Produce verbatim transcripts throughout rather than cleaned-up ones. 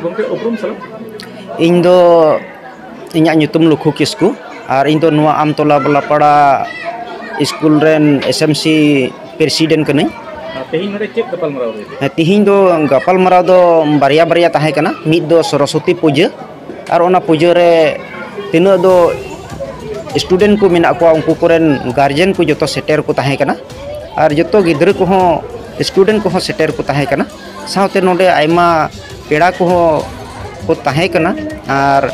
ᱜᱚᱢᱠᱮ, ᱩᱯᱨᱩᱢ ᱥᱟᱞᱟᱜ᱾ ᱤᱧ ᱫᱚ, ᱤᱧᱟᱹᱜ ᱧᱩᱛᱩᱢ ᱞᱩᱠᱷᱩ ᱠᱤᱥᱠᱩ, ᱟᱨ ᱤᱧ ᱫᱚ ᱱᱚᱣᱟ ᱟᱢᱛᱚᱞᱟ ᱵᱟᱞᱟᱯᱟᱲᱟ ᱥᱠᱩᱞ ᱨᱮᱱ S M C president ᱠᱟᱹᱱᱟᱹᱧ᱾ ᱟᱨ ᱛᱮᱦᱮᱧ ᱱᱚᱰᱮ ᱪᱮᱫ ᱜᱟᱯᱟᱞᱢᱟᱨᱟᱣ ᱦᱩᱭ ᱞᱮᱱᱟ? ᱦᱮᱸ, ᱛᱮᱦᱮᱧ ᱫᱚ ᱜᱟᱯᱟᱞᱢᱟᱨᱟᱣ ᱫᱚ ᱵᱟᱨᱭᱟ ᱵᱟᱨᱭᱟ ᱛᱟᱦᱮᱸ ᱠᱟᱱᱟ᱾ ᱢᱤᱫ ᱫᱚ ᱥᱚᱨᱚᱥᱚᱛᱤ ᱯᱩᱡᱟᱹ, ᱟᱨ ᱚᱱᱟ ᱯᱩᱡᱟᱹ ᱨᱮ ᱛᱤᱱᱟᱹᱜ ᱫᱚ student ᱠᱚ ᱢᱮᱱᱟᱜ ᱠᱚᱣᱟ, ᱩᱱᱠᱩ ᱠᱚᱨᱮᱱ guardian ᱠᱚ ᱡᱚᱛᱚ ᱥᱮᱴᱮᱨ ᱠᱚ ᱛᱟᱦᱮᱸ ᱠᱟᱱᱟ, ᱟᱨ ᱡᱚᱛᱚ ᱜᱤᱫᱽᱨᱟᱹ ᱠᱚᱦᱚᱸ, student ᱠᱚᱦᱚᱸ ᱥᱮᱴᱮᱨ ᱠᱚ ᱛᱟᱦᱮᱸ ᱠᱟᱱᱟ᱾ ᱥᱟᱶᱛᱮ ᱱᱚᱰᱮ ᱟᱭᱢᱟ ᱯᱮᱲᱟ ᱠᱚᱦᱚᱸ ᱠᱚ ᱛᱟᱦᱮᱸ ᱠᱟᱱᱟ᱾ ᱟᱨ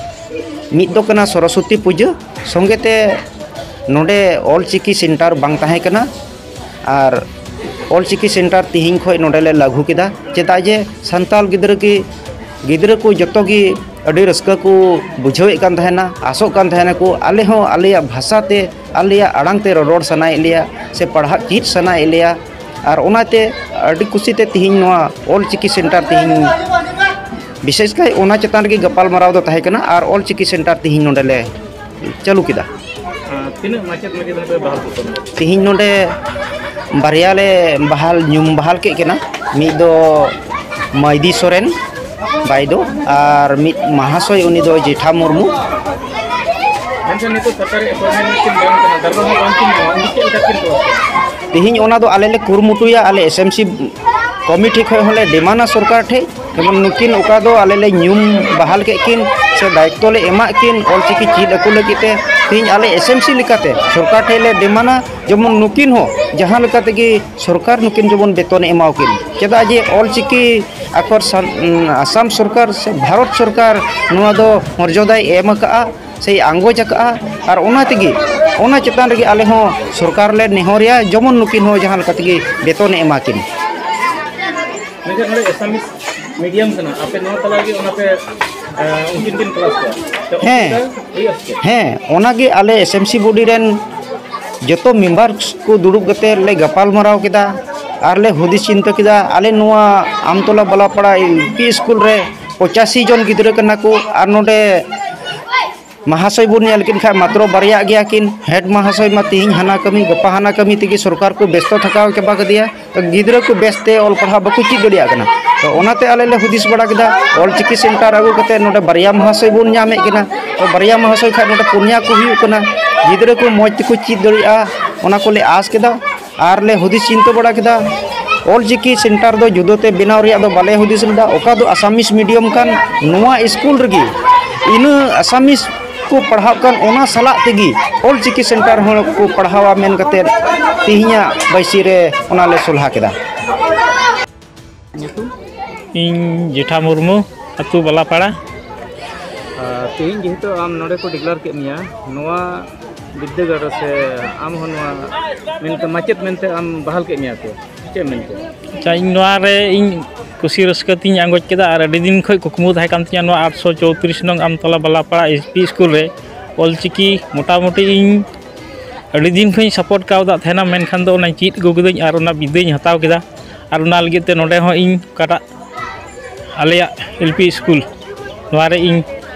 ᱢᱤᱫ ᱫᱚ ᱠᱟᱱᱟ ᱥᱚᱨᱚᱥᱚᱛᱤ ᱯᱩᱡᱟᱹ, ᱥᱚᱸᱜᱮ ᱛᱮ ᱱᱚᱰᱮ ᱚᱞ ᱪᱤᱠᱤ center ᱵᱟᱝ ᱛᱟᱦᱮᱸ ᱠᱟᱱᱟ᱾ ᱟᱨ ᱚᱞ ᱪᱤᱠᱤ center ᱛᱤᱦᱤᱧ ᱠᱷᱚᱱ ᱱᱚᱰᱮ ᱞᱮ ᱞᱟᱹᱜᱩ ᱠᱮᱫᱟ᱾ ᱪᱮᱫᱟᱜ ᱡᱮ ᱥᱟᱱᱛᱟᱲ ᱜᱤᱫᱽᱨᱟᱹ ᱠᱤ, ᱜᱤᱫᱽᱨᱟᱹ ᱠᱚ ᱡᱚᱛᱚ ᱜᱮ ᱟᱹᱰᱤ ᱨᱟᱹᱥᱠᱟᱹ ᱠᱚ ᱵᱩᱡᱷᱟᱹᱣᱮᱫ ᱠᱟᱱ ᱛᱟᱦᱮᱱᱟ, ᱟᱥᱚᱜ ᱠᱟᱱ ᱛᱟᱦᱮᱱᱟᱠᱚ, ᱟᱞᱮ ᱦᱚᱸ ᱟᱞᱮᱭᱟᱜ ᱵᱷᱟᱥᱟ ᱛᱮ, ᱟᱞᱮᱭᱟᱜ ᱟᱲᱟᱝ ᱛᱮ ᱨᱚᱨᱚᱲ ᱥᱟᱱᱟᱭᱮᱫ ᱞᱮᱭᱟ ᱥᱮ ᱯᱟᱲᱦᱟᱜ ᱪᱮᱫ ᱥᱟᱱᱟᱭᱮᱫ ᱞᱮᱭᱟ᱾ ᱟᱨ ᱚᱱᱟᱛᱮ ᱟᱹᱰᱤ ᱠᱩᱥᱤᱛᱮ ᱛᱤᱦᱤᱧ ᱱᱚᱣᱟ ᱚᱞ ᱪᱤᱠᱤ center ᱛᱤᱦᱤᱧ ᱵᱤᱥᱮᱥ ᱠᱟᱭ ᱚᱱᱟ ᱪᱮᱛᱟᱱ ᱨᱮᱜᱮ ᱜᱟᱯᱟᱞᱢᱟᱨᱟᱣ ᱫᱚ ᱛᱟᱦᱮᱸ ᱠᱟᱱᱟ᱾ ᱟᱨ ᱚᱞ ᱪᱤᱠᱤ center ᱛᱤᱦᱤᱧ ᱱᱚᱰᱮ ᱞᱮ ᱪᱟᱹᱞᱩ ᱠᱮᱫᱟ᱾ ᱟᱨ ᱛᱤᱱᱟᱹᱜ ᱢᱟᱪᱮᱫ ᱢᱟᱪᱮᱛᱟᱹᱱᱤ ᱯᱮ ᱵᱟᱦᱟᱞ ᱠᱚ ᱠᱟᱱᱟ? ᱛᱤᱦᱤᱧ ᱱᱚᱰᱮ ᱵᱟᱨᱭᱟ ᱞᱮ ᱵᱟᱦᱟᱞ, ᱧᱩᱢ ᱵᱟᱦᱟᱞ ᱠᱮᱫ ᱠᱤᱱᱟ᱾ ᱢᱤᱫ ᱫᱚ ᱢᱟᱹᱭᱫᱤ ᱥᱚᱨᱮᱱ ᱵᱟᱭ ᱫᱚ, ᱟᱨ ᱢᱤᱫ ᱢᱟᱦᱟᱥᱚᱭ, ᱩᱱᱤ ᱫᱚ ᱡᱮᱴᱷᱟ ᱢᱩᱨᱢᱩ᱾ ᱢᱮᱱᱠᱷᱟᱱ ᱱᱤᱛᱚᱜ ᱥᱚᱨᱠᱟᱨᱤ appointment ᱠᱤᱱ ᱵᱟᱝ ᱠᱟᱱᱟ, ᱫᱟᱨᱢᱟ ᱦᱚᱸ ᱵᱟᱝ ᱠᱤᱱ ᱧᱟᱢᱟ, ᱩᱱᱠᱩ ᱪᱮᱫ ᱞᱮᱠᱟ ᱠᱤᱱ ᱠᱚᱨᱟᱣᱟ? ᱛᱤᱦᱤᱧ ᱚᱱᱟ ᱫᱚ ᱟᱞᱮ ᱞᱮ ᱠᱩᱨᱩᱢᱩᱴᱩᱭᱟ, ᱟᱞᱮ S M C committee ᱠᱷᱚᱱ ᱦᱚᱸᱞᱮ ᱰᱤᱢᱟᱱᱟ ᱥᱚᱨᱠᱟᱨ ᱴᱷᱮᱱ, ᱡᱮᱢᱚᱱ ᱱᱩᱠᱤᱱ ᱚᱠᱟ ᱫᱚ ᱟᱞᱮ ᱞᱮ ᱧᱩᱢ ᱵᱟᱦᱟᱞ ᱠᱮᱫ ᱠᱤᱱ ᱥᱮ ᱫᱟᱭᱤᱛᱛᱚ ᱞᱮ ᱮᱢᱟᱫ ᱠᱤᱱ ᱚᱞ ᱪᱤᱠᱤ ᱪᱮᱫ ᱟᱠᱚ ᱞᱟᱹᱜᱤᱫ ᱛᱮ, ᱛᱤᱦᱤᱧ ᱟᱞᱮ S M C ᱞᱮᱠᱟᱛᱮ ᱥᱚᱨᱠᱟᱨ ᱴᱷᱮᱱ ᱞᱮ ᱰᱤᱢᱟᱱᱟ, ᱡᱮᱢᱚᱱ ᱱᱩᱠᱤᱱ ᱦᱚᱸ ᱡᱟᱦᱟᱸ ᱞᱮᱠᱟ ᱛᱮᱜᱮ ᱥᱚᱨᱠᱟᱨ ᱱᱩᱠᱤᱱ ᱡᱮᱢᱚᱱ ᱵᱮᱛᱚᱱᱮ ᱮᱢᱟᱣ ᱠᱤᱱ᱾ ᱪᱮᱫᱟᱜ ᱡᱮ ᱚᱞ ᱪᱤᱠᱤ ᱟᱠᱷᱚᱨ ᱥᱟᱱ-, ᱟᱥᱟᱢ ᱥᱚᱨᱠᱟᱨ ᱥᱮ ᱵᱷᱟᱨᱚᱛ ᱥᱚᱨᱠᱟᱨ ᱱᱚᱣᱟ ᱫᱚ ᱢᱚᱨᱡᱟᱫᱟᱭ ᱮᱢ ᱟᱠᱟᱫᱼᱟ ᱥᱮᱭ ᱟᱸᱜᱚᱪ ᱟᱠᱟᱫᱼᱟ᱾ ᱟᱨ ᱚᱱᱟ ᱛᱮᱜᱮ, ᱚᱱᱟ ᱪᱮᱛᱟᱱ ᱨᱮᱜᱮ ᱟᱞᱮ ᱦᱚᱸ ᱥᱚᱨᱠᱟᱨ ᱞᱮ ᱱᱮᱦᱚᱨᱮᱭᱟ, ᱡᱮᱢᱚᱱ ᱱᱩᱠᱤᱱ ᱦᱚᱸ ᱡᱟᱦᱟᱸ ᱞᱮᱠᱟ ᱛᱮᱜᱮ ᱵᱮᱛᱚᱱᱮ ᱮᱢᱟ ᱠᱤᱱ᱾ ᱢᱮᱱᱠᱷᱟᱱ ᱱᱚᱰᱮ Assamese medium ᱠᱟᱱᱟ, ᱟᱯᱮ ᱱᱚᱣᱟ ᱛᱟᱞᱟ ᱨᱮᱜᱮ ᱚᱱᱟ ᱯᱮ, ᱮ, ᱩᱱᱠᱤᱱ ᱠᱤᱱ class ᱠᱚᱣᱟ? ᱛᱚ ᱦᱮᱸ᱾ ᱚᱱᱠᱟ ᱦᱩᱭᱩᱜᱼᱟ ᱥᱮ ᱪᱮᱫ? ᱦᱮᱸ, ᱚᱱᱟᱜᱮ ᱟᱞᱮ S M C body ᱨᱮᱱ ᱡᱚᱛᱚ members ᱠᱚ ᱫᱩᱲᱩᱵ ᱠᱟᱛᱮ ᱞᱮ ᱜᱟᱯᱟᱞ ᱢᱟᱨᱟᱣ ᱠᱮᱫᱟ᱾ ᱟᱨ ᱞᱮ ᱦᱩᱫᱤᱥ ᱪᱤᱱᱛᱟᱹ ᱠᱮᱫᱟ, ᱟᱞᱮ ᱱᱚᱣᱟ ᱟᱢᱛᱚᱞᱟ ᱵᱟᱞᱟᱯᱟᱲᱟ L P ᱥᱠᱩᱞ ᱨᱮ ᱯᱚᱸᱪᱟᱥᱤ ᱡᱚᱱ ᱜᱤᱫᱽᱨᱟᱹ ᱠᱟᱱᱟ ᱠᱚ, ᱟᱨ ᱱᱚᱰᱮ ᱢᱟᱦᱟᱥᱚᱭ ᱵᱚᱱ ᱧᱮᱞ ᱠᱤᱱ ᱠᱷᱟᱱ ᱢᱟᱛᱨᱚ ᱵᱟᱨᱭᱟ ᱜᱮᱭᱟ ᱠᱤᱱ᱾ ᱦᱮᱰ ᱢᱟᱦᱟᱥᱚᱭ ᱢᱟ ᱛᱤᱦᱤᱧ ᱦᱟᱱᱟ ᱠᱟᱹᱢᱤ, ᱜᱟᱯᱟ ᱦᱟᱱᱟ ᱠᱟᱹᱢᱤ ᱛᱮᱜᱮ ᱥᱚᱨᱠᱟᱨ ᱠᱚ ᱵᱮᱥᱛᱚ ᱛᱷᱟᱠᱟᱣ ᱪᱟᱵᱟ ᱠᱮᱫᱮᱭᱟ᱾ ᱜᱤᱫᱽᱨᱟᱹ ᱠᱚ ᱵᱮᱥᱛᱮ ᱚᱞ ᱯᱟᱲᱦᱟᱣ ᱵᱟᱠᱚ ᱪᱮᱫ ᱫᱟᱲᱮᱭᱟᱜ ᱠᱟᱱᱟ᱾ ᱛᱚ ᱚᱱᱟᱛᱮ ᱟᱞᱮ ᱞᱮ ᱦᱩᱫᱤᱥ ᱵᱟᱲᱟ ᱠᱮᱫᱟ, ᱚᱞᱪᱤᱠᱤ ᱥᱮᱱᱴᱟᱨ ᱟᱹᱜᱩ ᱠᱟᱛᱮ ᱱᱚᱰᱮ ᱵᱟᱨᱭᱟ ᱢᱚᱦᱟᱥᱚᱭ ᱵᱚᱱ ᱧᱟᱢᱮᱫ ᱠᱤᱱᱟ᱾ ᱛᱚ ᱵᱟᱨᱭᱟ ᱢᱚᱦᱟᱥᱚᱭ ᱠᱷᱟᱱ ᱱᱚᱰᱮ ᱯᱩᱱᱭᱟ ᱠᱚ ᱦᱩᱭᱩᱜ ᱠᱟᱱᱟ, ᱜᱤᱫᱽᱨᱟᱹ ᱠᱚ ᱢᱚᱡᱽ ᱛᱮᱠᱚ ᱪᱮᱫ ᱫᱟᱲᱮᱭᱟᱜᱼᱟ, ᱚᱱᱟ ᱠᱚᱞᱮ ᱟᱸᱥ ᱠᱮᱫᱟ᱾ ᱟᱨ ᱞᱮ ᱦᱩᱫᱤᱥ ᱪᱤᱱᱛᱟᱹ ᱵᱟᱲᱟ ᱠᱮᱫᱟ, ᱚᱞᱪᱤᱠᱤ ᱥᱮᱱᱴᱟᱨ ᱫᱚ ᱡᱩᱫᱟᱹᱛᱮ ᱵᱮᱱᱟᱣ ᱨᱮᱭᱟᱜ ᱫᱚ ᱵᱟᱞᱮ ᱦᱩᱫᱤᱥ ᱞᱮᱫᱟ᱾ ᱚᱠᱟ ᱫᱚ ᱟᱥᱟᱢᱤᱥ ᱢᱤᱰᱤᱭᱟᱢ ᱠᱟᱱ, ᱱᱚᱣᱟ ᱥᱠᱩᱞ ᱨᱮᱜᱮ ᱤᱱᱟᱹ ᱟᱥᱟᱢᱤᱥ ᱠᱚ ᱯᱟᱲᱦᱟᱜ ᱠᱟᱱ, ᱚᱱᱟ ᱥᱟᱞᱟᱜ ᱛᱮᱜᱮ ᱚᱞᱪᱤᱠᱤ ᱥᱮᱱᱴᱟᱨ ᱦᱚᱸ ᱠᱚ ᱯᱟᱲᱦᱟᱣᱟ ᱢᱮᱱ ᱠᱟᱛᱮᱫ ᱛᱮᱦᱮᱧᱟᱜ ᱵᱟᱹᱭᱥᱤ ᱨᱮ ᱚᱱᱟ ᱞᱮ ᱥᱚᱞᱦᱟ ᱠᱮᱫᱟ᱾ ᱧᱩᱛᱩᱢ? ᱤᱧ ᱡᱮᱴᱷᱟ ᱢᱩᱨᱢᱩ, ᱟᱹᱛᱩ ᱵᱟᱞᱟᱯᱟᱲᱟ᱾ ᱟᱨ ᱛᱮᱦᱮᱧ ᱡᱮᱦᱮᱛᱩ ᱟᱢ ᱱᱚᱰᱮ ᱠᱚ ᱰᱤᱠᱞᱟᱨ ᱠᱮᱫ ᱢᱮᱭᱟ, ᱱᱚᱣᱟ ᱵᱤᱨᱫᱟᱹᱜᱟᱲ ᱨᱮ ᱥᱮ ᱟᱢ ᱦᱚᱸ ᱱᱚᱣᱟ ᱢᱮᱱᱛᱮ ᱢᱟᱪᱮᱫ ᱢᱮᱱᱛᱮ ᱟᱢ ᱵᱟᱦᱟᱞ ᱠᱮᱫ ᱢᱮᱭᱟ ᱠᱚ, ᱪᱮᱫ ᱮᱢ ᱢᱮᱱ ᱠᱮᱫᱟ? ᱟᱪᱪᱷᱟ, ᱤᱧ ᱱᱚᱣᱟ ᱨᱮ ᱤᱧ ᱠᱩᱥᱤ ᱨᱟᱹᱥᱠᱟᱹ ᱛᱤᱧ ᱟᱸᱜᱚᱪ ᱠᱮᱫᱟ, ᱟᱨ ᱟᱹᱰᱤ ᱫᱤᱱ ᱠᱷᱚᱱ ᱠᱩᱠᱢᱩ ᱛᱟᱦᱮᱸ ᱠᱟᱱ ᱛᱤᱧᱟᱹ ᱱᱚᱣᱟ ᱟᱴᱥᱚ ᱪᱳᱛᱨᱤᱥ ᱱᱚᱝ ᱟᱢᱛᱚᱞᱟ ᱵᱟᱞᱟᱯᱟᱲᱟ ᱮᱞ ᱯᱤ ᱥᱠᱩᱞ ᱨᱮ ᱚᱞᱪᱤᱠᱤ ᱢᱚᱴᱟᱢᱩᱴᱤ ᱤᱧ ᱟᱹᱰᱤ ᱫᱤᱱ ᱠᱷᱚᱱᱤᱧ ᱥᱟᱯᱳᱨᱴ ᱠᱟᱣᱫᱟ ᱛᱟᱦᱮᱱᱟ, ᱢᱮᱱᱠᱷᱟᱱ ᱫᱚ ᱚᱱᱟᱧ ᱪᱮᱫ ᱟᱹᱜᱩ ᱠᱤᱫᱟᱹᱧ ᱟᱨ ᱚᱱᱟ ᱵᱤᱫᱽᱫᱟᱹᱧ ᱦᱟᱛᱟᱣ ᱠᱮᱫᱟ᱾ ᱟᱨ ᱚᱱᱟ ᱞᱟᱹᱜᱤᱫ ᱛᱮ ᱱᱚᱰᱮ ᱦᱚᱸ ᱤᱧ ᱚᱠᱟᱴᱟᱜ ᱟᱞᱮᱭᱟᱜ ᱮᱞ ᱯᱤ ᱥᱠᱩᱞ, ᱱᱚᱣᱟ ᱨᱮ ᱤᱧ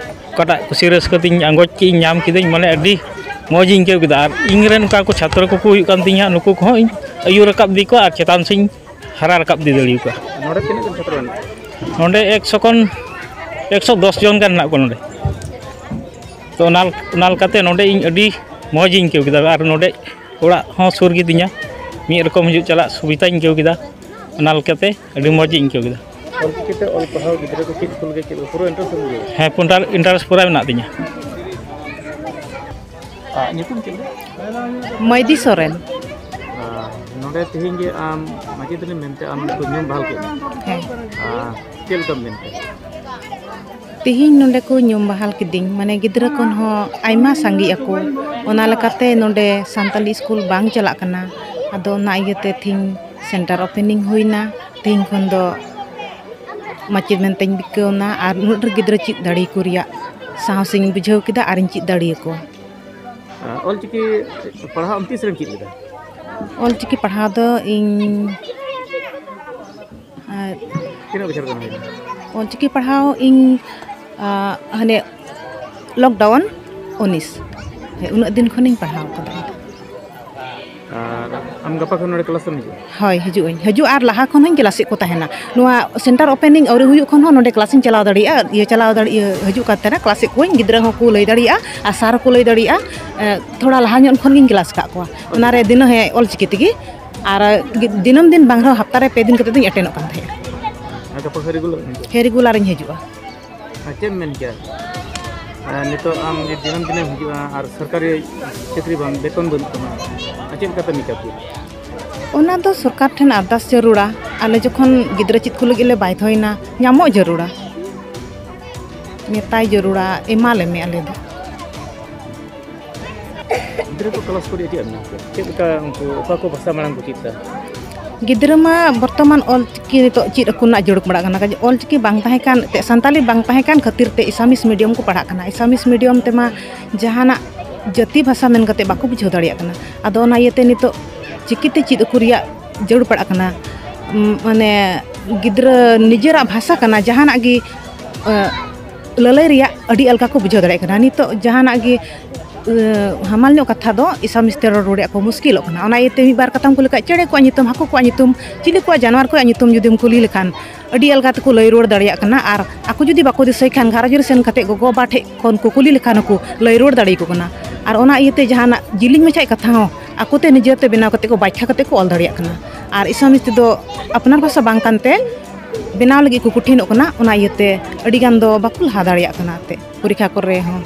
ᱚᱠᱟᱴᱟᱜ ᱠᱩᱥᱤ ᱨᱟᱹᱥᱠᱟᱹ ᱛᱤᱧ ᱟᱸᱜᱚᱪ ᱠᱮᱫ ᱤᱧ ᱧᱟᱢ ᱠᱤᱫᱟᱹᱧ, ᱢᱟᱱᱮ ᱟᱹᱰᱤ ᱢᱚᱡᱽ ᱤᱧ ᱟᱹᱭᱠᱟᱹᱣ ᱠᱮᱫᱟ᱾ ᱟᱨ ᱤᱧ ᱨᱮᱱ ᱚᱠᱟ ᱠᱚ ᱪᱷᱟᱛᱨᱚ ᱠᱚᱠᱚ ᱦᱩᱭᱩᱜ ᱠᱟᱱ ᱛᱤᱧᱟ, ᱱᱩᱠᱩ ᱠᱚᱦᱚᱸ ᱤᱧ ᱟᱹᱭᱩᱨ ᱨᱟᱠᱟᱵ ᱤᱫᱤ ᱠᱚᱣᱟ ᱟᱨ ᱪᱮᱛᱟᱱ ᱥᱮᱫ ᱤᱧ ᱦᱟᱨᱟ ᱨᱟᱠᱟᱵ ᱤᱫᱤ ᱫᱟᱲᱮᱭᱟᱠᱚᱣᱟ᱾ ᱱᱚᱰᱮ ᱛᱤᱱᱟᱹᱜ ᱜᱟᱱ ᱪᱷᱟᱛᱨᱚ ᱢᱮᱱᱟᱜ ᱠᱚᱣᱟ? ᱱᱚᱰᱮ ᱮᱠᱥᱚ ᱠᱷᱚᱱ ᱮᱠᱥᱚ ᱫᱚᱥ ᱡᱚᱱ ᱜᱟᱱ ᱢᱮᱱᱟᱜ ᱠᱚᱣᱟ ᱱᱚᱰᱮ᱾ ᱛᱚ ᱚᱱᱟ, ᱚᱱᱟ ᱞᱮᱠᱟᱛᱮ ᱱᱚᱰᱮ ᱤᱧ ᱟᱹᱰᱤ ᱢᱚᱡᱽ ᱤᱧ ᱟᱹᱭᱠᱟᱹᱣ ᱠᱮᱫᱟ᱾ ᱟᱨ ᱱᱚᱰᱮ ᱚᱲᱟᱜ ᱦᱚᱸ ᱥᱩᱨ ᱜᱮᱛᱤᱧᱟ, ᱢᱤᱫ ᱨᱚᱠᱚᱢ ᱦᱤᱡᱩᱜ ᱪᱟᱞᱟᱜ ᱥᱩᱵᱤᱫᱷᱟᱧ ᱟᱹᱭᱠᱟᱹᱣ ᱠᱮᱫᱟ᱾ ᱚᱱᱟ ᱞᱮᱠᱟᱛᱮ ᱟᱹᱰᱤ ᱢᱚᱡᱽ ᱤᱧ ᱟᱹᱭᱠᱟᱹᱣ ᱠᱮᱫᱟ᱾ ᱚᱞᱪᱤᱠᱤ ᱛᱮ ᱚᱞ ᱯᱟᱲᱦᱟᱣ ᱜᱤᱫᱽᱨᱟᱹ ᱠᱚ ᱪᱮᱫ ᱠᱚ ᱞᱟᱹᱜᱤᱫ ᱪᱮᱫ ᱠᱚ ᱯᱩᱨᱟᱹ ᱤᱱᱴᱟᱨᱮᱥᱴ ᱮᱢ ᱵᱩᱡᱷᱟᱹᱣ? ᱦᱮᱸ, ᱯᱩᱱᱴᱟᱨ ᱤᱱᱴᱟᱨᱮᱥᱴ ᱯᱩᱨᱟᱹ ᱢᱮᱱᱟᱜ ᱛᱤᱧᱟ᱾ ᱟᱨ ᱧᱩᱛᱩᱢ ᱪᱮᱫ ᱞᱮᱠᱟ? ᱢᱟᱹᱭᱫᱤ ᱥᱚᱨᱮᱱ᱾ ᱟᱨ ᱱᱚᱰᱮ ᱛᱮᱦᱮᱧ ᱜᱮ ᱟᱢ ᱢᱟᱪᱮᱛᱟᱹᱱᱤ ᱢᱮᱱᱛᱮ ᱟᱢ ᱠᱚ ᱧᱩᱢ ᱵᱟᱦᱟᱞ ᱠᱮᱫ ᱢᱮᱭᱟ᱾ ᱦᱮᱸ᱾ ᱟᱨ ᱪᱮᱫ ᱞᱮᱠᱟᱢ ᱢᱮᱱ ᱠᱮᱫᱟ? ᱛᱮᱦᱮᱧ ᱱᱚᱰᱮ ᱠᱚ ᱧᱩᱢ ᱵᱟᱦᱟᱞ ᱠᱤᱫᱤᱧ, ᱢᱟᱱᱮ ᱜᱤᱫᱽᱨᱟᱹ ᱠᱷᱚᱱ ᱦᱚᱸ ᱟᱭᱢᱟ ᱥᱟᱸᱜᱮ ᱟᱠᱚ, ᱚᱱᱟ ᱞᱮᱠᱟᱛᱮ ᱱᱚᱰᱮ ᱥᱟᱱᱛᱟᱞᱤ ᱥᱠᱩᱞ ᱵᱟᱝ ᱪᱟᱞᱟᱜ ᱠᱟᱱᱟ᱾ ᱟᱫᱚ ᱚᱱᱟ ᱤᱭᱟᱹᱛᱮ ᱛᱮᱦᱮᱧ ᱥᱮᱱᱴᱟᱨ ᱳᱯᱮᱱᱤᱝ ᱦᱩᱭᱱᱟ᱾ ᱛᱮᱦᱮᱧ ᱠᱷᱚᱱ ᱫᱚ ᱢᱟᱪᱮᱫ ᱢᱮᱱᱛᱮᱧ ᱵᱤᱠᱟᱹᱣᱱᱟ ᱟᱨ ᱩᱱᱟᱹᱜ ᱰᱷᱮᱨ ᱜᱤᱫᱽᱨᱟᱹ ᱪᱮᱫ ᱫᱟᱲᱮᱭᱟᱠᱚ ᱨᱮᱭᱟᱜ ᱥᱟᱦᱚᱥᱤᱧ ᱵᱩᱡᱷᱟᱹᱣ ᱠᱮᱫᱟ ᱟᱨᱤᱧ ᱪᱮᱫ ᱫᱟᱲᱮᱭᱟᱠᱚᱣᱟ᱾ ᱟᱨ ᱚᱞᱪᱤᱠᱤ ᱯᱟᱲᱦᱟᱣ ᱟᱢ ᱛᱤᱥ ᱨᱮᱢ ᱪᱮᱫ ᱞᱮᱫᱟ? ᱚᱞᱪᱤᱠᱤ ᱯᱟᱲᱦᱟᱣ ᱫᱚ ᱤᱧ, ᱟᱨ ᱛᱤᱱᱟᱹᱜ ᱵᱚᱪᱷᱚᱨ ᱜᱟᱱ ᱦᱩᱭᱱᱟ? ᱚᱞᱪᱤᱠᱤ ᱯᱟᱲᱦᱟᱣ ᱤᱧ, ᱟ, ᱦᱟᱱᱮ ᱞᱚᱠᱰᱟᱣᱩᱱ ᱩᱱᱤᱥ, ᱦᱮᱸ, ᱩᱱᱟᱹᱜ ᱫᱤᱱ ᱠᱷᱚᱱᱤᱧ ᱯᱟᱲᱦᱟᱣ ᱠᱟᱫᱟ᱾ ᱟᱨ ᱟᱢ ᱜᱟᱯᱟ ᱠᱷᱚᱱ ᱱᱚᱰᱮ ᱠᱞᱟᱥ ᱮᱢ ᱦᱤᱡᱩᱜᱼᱟ? ᱦᱳᱭ, ᱦᱤᱡᱩᱜ ᱟᱹᱧ᱾ ᱦᱤᱡᱩᱜ ᱟᱨ ᱞᱟᱦᱟ ᱠᱷᱚᱱ ᱦᱚᱸᱧ ᱠᱞᱟᱥᱮᱫ ᱠᱚ ᱛᱟᱦᱮᱱᱟ᱾ ᱱᱚᱣᱟ ᱥᱮᱱᱴᱟᱨ ᱳᱯᱮᱱᱤᱝ ᱟᱹᱣᱨᱤ ᱦᱩᱭᱩᱜ ᱠᱷᱚᱱ ᱦᱚᱸ ᱱᱚᱰᱮ ᱠᱞᱟᱥᱤᱧ ᱪᱟᱞᱟᱣ ᱫᱟᱲᱮᱭᱟᱜᱼᱟ, ᱤᱭᱟᱹ, ᱪᱟᱞᱟᱣ ᱫᱟᱲᱮ-, ᱤᱭᱟᱹ, ᱦᱤᱡᱩᱜ ᱠᱟᱱ ᱛᱟᱦᱮᱱᱟ, ᱠᱞᱟᱥᱮᱫ ᱠᱚᱣᱟᱹᱧ᱾ ᱜᱤᱫᱽᱨᱟᱹ ᱦᱚᱸᱠᱚ ᱞᱟᱹᱭ ᱫᱟᱲᱮᱭᱟᱜᱼᱟ ᱟᱨ ᱥᱟᱨ ᱦᱚᱸᱠᱚ ᱞᱟᱹᱭ ᱫᱟᱲᱮᱭᱟᱜᱼᱟ᱾ ᱮ, ᱛᱷᱚᱲᱟ ᱞᱟᱦᱟ ᱧᱚᱜ ᱠᱷᱚᱱ ᱜᱤᱧ ᱠᱞᱟᱥ ᱟᱠᱟᱫ ᱠᱚᱣᱟ᱾ ᱚᱱᱟ ᱨᱮ ᱫᱤᱱᱟᱹᱢ ᱦᱮᱸ ᱚᱞ ᱪᱤᱠᱤ ᱛᱮᱜᱮ᱾ ᱟᱨ ᱜᱤ-, ᱫᱤᱱᱟᱹᱢ ᱫᱤᱱ ᱵᱟᱝ ᱨᱮᱦᱚᱸ ᱦᱟᱯᱛᱟ ᱨᱮ ᱯᱮ ᱫᱤᱱ ᱠᱟᱛᱮ ᱫᱚᱧ ᱮᱴᱮᱱᱚᱜ ᱠᱟᱱ ᱛᱟᱦᱮᱸᱜᱼᱟ᱾ ᱟᱨ ᱜᱟᱯᱟ ᱠᱷᱚᱱ ᱨᱮᱜᱩᱞᱟᱨ ᱮᱢ ᱦᱤᱡᱩᱜᱼᱟ? ᱦᱮᱸ, ᱨᱮᱜᱩᱞᱟᱨᱤᱧ ᱦᱤᱡᱩᱜᱼᱟ᱾ ᱟᱨ ᱪᱮᱫ ᱮᱢ ᱢᱮᱱ ᱠᱮᱭᱟ? ᱟᱨ ᱱᱤᱛᱚᱜ ᱟᱢ ᱡᱮ ᱫᱤᱱᱟᱹᱢ ᱫᱤᱱᱮᱢ ᱦᱤᱡᱩᱜᱼᱟ ᱟᱨ ᱥᱚᱨᱠᱟᱨᱤ ᱪᱟᱹᱠᱨᱤ ᱵᱟᱝ, ᱵᱮᱛᱚᱱ ᱵᱟᱹᱱᱩᱜ ᱛᱟᱢᱟ, ᱟᱨ ᱪᱮᱫ ᱞᱮᱠᱟᱛᱮᱢ ᱢᱮᱠᱟᱯ ᱠᱮᱭᱟ? ᱚᱱᱟ ᱫᱚ ᱥᱚᱨᱠᱟᱨ ᱴᱷᱮᱱ ᱟᱨᱫᱟᱥ ᱡᱟᱹᱨᱩᱲᱟ᱾ ᱟᱞᱮ ᱡᱚᱠᱷᱚᱱ ᱜᱤᱫᱽᱨᱟᱹ ᱪᱮᱫ ᱠᱚ ᱞᱟᱹᱜᱤᱫ ᱞᱮ ᱵᱟᱫᱷᱭᱚᱭᱮᱱᱟ, ᱧᱟᱢᱚᱜ ᱡᱟᱹᱨᱩᱲᱟ, ᱢᱮᱛᱟᱭ ᱡᱟᱹᱨᱩᱲᱟ, ᱮᱢᱟ ᱞᱮ ᱢᱮ ᱟᱞᱮ ᱫᱚ᱾ ᱜᱤᱫᱽᱨᱟᱹ ᱠᱚ ᱠᱞᱟᱥ ᱠᱚᱨᱮ ᱪᱮᱫ ᱮᱢ ᱢᱮᱱ ᱠᱮᱭᱟ? ᱪᱮᱫ ᱞᱮᱠᱟ ᱩᱱᱠᱩ ᱚᱠᱟ ᱠᱚ ᱵᱷᱟᱥᱟ ᱢᱟᱲᱟᱝ ᱠᱚ ᱪᱮᱫ ᱮᱫᱟ? ᱜᱤᱫᱽᱨᱟᱹ ᱢᱟ ᱵᱚᱨᱛᱚᱢᱟᱱ ᱚᱞ ᱪᱤᱠᱤ ᱱᱤᱛᱚᱜ ᱪᱮᱫ ᱟᱠᱚ ᱨᱮᱱᱟᱜ ᱡᱟᱹᱨᱩᱲ ᱯᱟᱲᱟᱜ ᱠᱟᱱᱟ᱾ ᱚᱞ ᱪᱤᱠᱤ ᱵᱟᱝ ᱛᱟᱦᱮᱸ ᱠᱟᱱ ᱛᱮ, ᱥᱟᱱᱛᱟᱞᱤ ᱵᱟᱝ ᱛᱟᱦᱮᱸ ᱠᱟᱱ ᱠᱷᱟᱹᱛᱤᱨ ᱛᱮ ᱮᱥᱟᱢᱤᱥ ᱢᱤᱰᱤᱭᱟᱢ ᱠᱚ ᱯᱟᱲᱦᱟᱜ ᱠᱟᱱᱟ᱾ ᱮᱥᱟᱢᱤᱥ ᱢᱤᱰᱤᱭᱟᱢ ᱛᱮᱢᱟ ᱡᱟᱦᱟᱱᱟᱜ ᱡᱟᱹᱛᱤ ᱵᱷᱟᱥᱟ ᱢᱮᱱ ᱠᱟᱛᱮ ᱵᱟᱠᱚ ᱵᱩᱡᱷᱟᱹᱣ ᱫᱟᱲᱮᱭᱟᱜ ᱠᱟᱱᱟ᱾ ᱟᱫᱚ ᱚᱱᱟ ᱤᱭᱟᱹᱛᱮ ᱱᱤᱛᱚᱜ ᱪᱤᱠᱤᱛᱮ ᱪᱮᱫ ᱟᱠᱚ ᱨᱮᱭᱟᱜ ᱡᱟᱹᱨᱩᱲ ᱯᱟᱲᱟᱜ ᱠᱟᱱᱟ᱾ ᱩᱢ, ᱢᱟᱱᱮ ᱜᱤᱫᱽᱨᱟᱹ ᱱᱤᱡᱮᱨᱟᱜ ᱵᱷᱟᱥᱟ ᱠᱟᱱᱟ, ᱡᱟᱦᱟᱱᱟᱜ ᱜᱮ, ᱮ, ᱞᱟᱹᱞᱟᱹᱭ ᱨᱮᱭᱟᱜ ᱟᱹᱰᱤ ᱟᱞᱜᱟ ᱠᱚ ᱵᱩᱡᱷᱟᱹᱣ ᱫᱟᱲᱮᱭᱟᱜ ᱠᱟᱱᱟ᱾ ᱱᱤᱛᱚᱜ ᱡᱟᱦᱟᱱᱟᱜ ᱜᱮ, ᱮ, ᱦᱟᱢᱟᱞ ᱧᱚᱜ ᱠᱟᱛᱷᱟ ᱫᱚ ᱮᱥᱟᱢᱤᱥ ᱛᱮ ᱨᱚᱲ ᱨᱚᱲ ᱨᱮᱭᱟᱜ ᱠᱚ ᱢᱩᱥᱠᱤᱞᱚᱜ ᱠᱟᱱᱟ᱾ ᱚᱱᱟ ᱤᱭᱟᱹᱛᱮ ᱢᱤᱫ ᱵᱟᱨ ᱠᱟᱛᱷᱟᱢ ᱠᱩᱞᱤ ᱠᱷᱟᱡ, ᱪᱮᱬᱮ ᱠᱚᱣᱟᱜ ᱧᱩᱛᱩᱢ, ᱦᱟᱹᱠᱩ ᱠᱚᱣᱟᱜ ᱧᱩᱛᱩᱢ, ᱪᱤᱞᱤ ᱠᱚᱣᱟᱜ, ᱡᱟᱱᱣᱟᱨ ᱠᱚᱣᱟᱜ ᱧᱩᱛᱩᱢ ᱡᱩᱫᱤᱢ ᱠᱩᱞᱤ ᱞᱮᱠᱷᱟᱱ, ᱟᱹᱰᱤ ᱟᱞᱜᱟ ᱛᱮᱠᱚ ᱞᱟᱹᱭ ᱨᱩᱣᱟᱹᱲ ᱫᱟᱲᱮᱭᱟᱜ ᱠᱟᱱᱟ᱾ ᱟᱨ ᱟᱠᱚ ᱡᱩᱫᱤ ᱵᱟᱠᱚ ᱫᱤᱥᱟᱹᱭ ᱠᱷᱟᱱ, ᱜᱷᱟᱨᱚᱸᱡᱽ ᱨᱮ ᱥᱮᱱ ᱠᱟᱛᱮ ᱜᱚᱜᱚ ᱵᱟᱵᱟ ᱴᱷᱮᱡ ᱠᱷᱚᱱ ᱠᱚ ᱠᱩᱞᱤ ᱞᱮᱠᱷᱟᱱ ᱦᱚᱸᱠᱚ ᱞᱟᱹᱭ ᱨᱩᱣᱟᱹᱲ ᱫᱟᱲᱮᱭᱟᱠᱚ ᱠᱟᱱᱟ᱾ ᱟᱨ ᱚᱱᱟ ᱤᱭᱟᱹᱛᱮ ᱡᱟᱦᱟᱱᱟᱜ ᱡᱤᱞᱤᱧ ᱢᱟᱪᱷᱟ ᱠᱟᱛᱷᱟ ᱦᱚᱸ ᱟᱠᱚᱛᱮ ᱱᱤᱡᱮᱛᱮ ᱵᱮᱱᱟᱣ ᱠᱟᱛᱮ ᱠᱚ ᱵᱟᱠᱷᱭᱟ ᱠᱟᱛᱮ ᱠᱚ ᱚᱞ ᱫᱟᱲᱮᱭᱟᱜ ᱠᱟᱱᱟ᱾ ᱟᱨ ᱮᱥᱟᱢᱤᱥ ᱛᱮᱫᱚ ᱟᱯᱱᱟᱨ ᱵᱷᱟᱥᱟ ᱵᱟᱝ ᱠᱟᱱᱛᱮ ᱵᱮᱱᱟᱣ ᱞᱟᱹᱜᱤᱫ ᱠᱚ ᱠᱚᱴᱷᱤᱱᱚᱜ ᱠᱟᱱᱟ᱾ ᱚᱱᱟ ᱤᱭᱟᱹᱛᱮ ᱟᱹᱰᱤ ᱜᱟᱱ ᱫᱚ ᱵᱟᱠᱚ ᱞᱟᱦᱟ ᱫᱟᱲᱮᱭᱟᱜ ᱠᱟᱱᱟ ᱮᱱᱛᱮᱫ ᱯᱚᱨᱤᱠᱷᱟ ᱠᱚᱨᱮ ᱦᱚᱸ᱾